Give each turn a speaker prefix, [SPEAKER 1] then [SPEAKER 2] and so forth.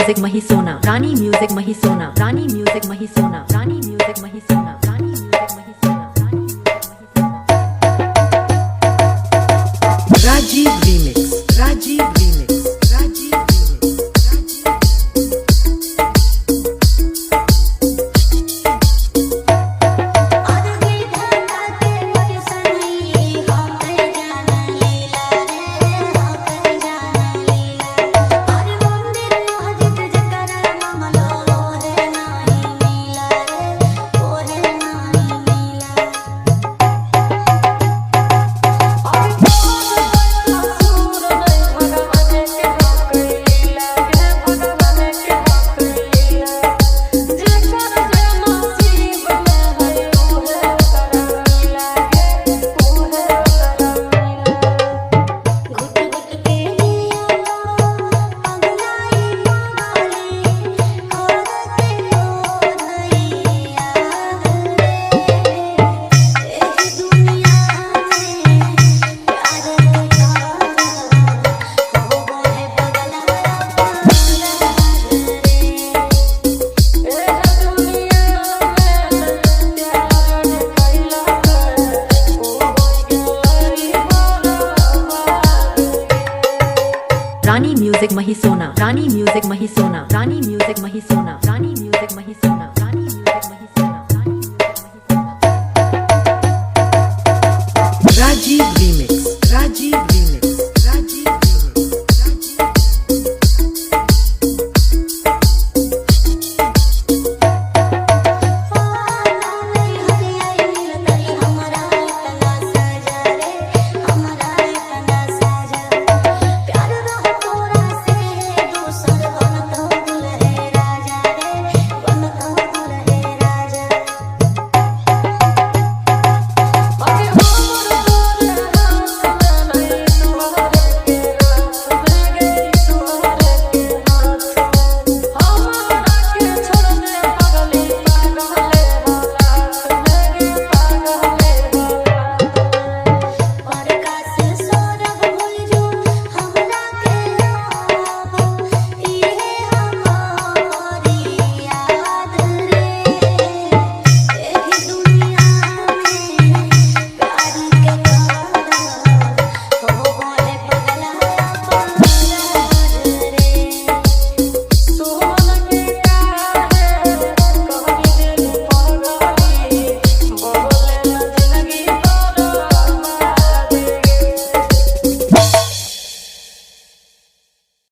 [SPEAKER 1] Music Mahisona, Rani Music Mahisona, Rani Music Mahisona, Rani Music Mahisona, Rani Music Mahisona, Rani Music Mahisona.
[SPEAKER 2] Rajiv remix, Rajiv remix, Rajiv remix, Rajiv.
[SPEAKER 3] और विधाता के सनई होकर जाना लीला रे, होकर जाना लीला। और मंदिर मस्जिद जकरा मंगलो ओहे नाही मिला रे, ओहे नाही मिला।
[SPEAKER 4] और सूर नहीं भगवान के हक लीला गे, भगवान के हक लीला। जेकर जे नसीब में है उहे ओकरा मिला गे, उहे ओकरा मिला।
[SPEAKER 3] घुट घुट के जिया पगलाई पागली करते लोधैया रे। एह दुनिया में प्यार का होबो है पगला पागल रे।
[SPEAKER 4] एह दुनिया में प्यार कैला के ऊ होई गेलै बर्बाद गे।
[SPEAKER 1] Rani Music Mahisona, Rani Music Mahisona, Rani Music Mahisona, Rani Music Mahisona, Rani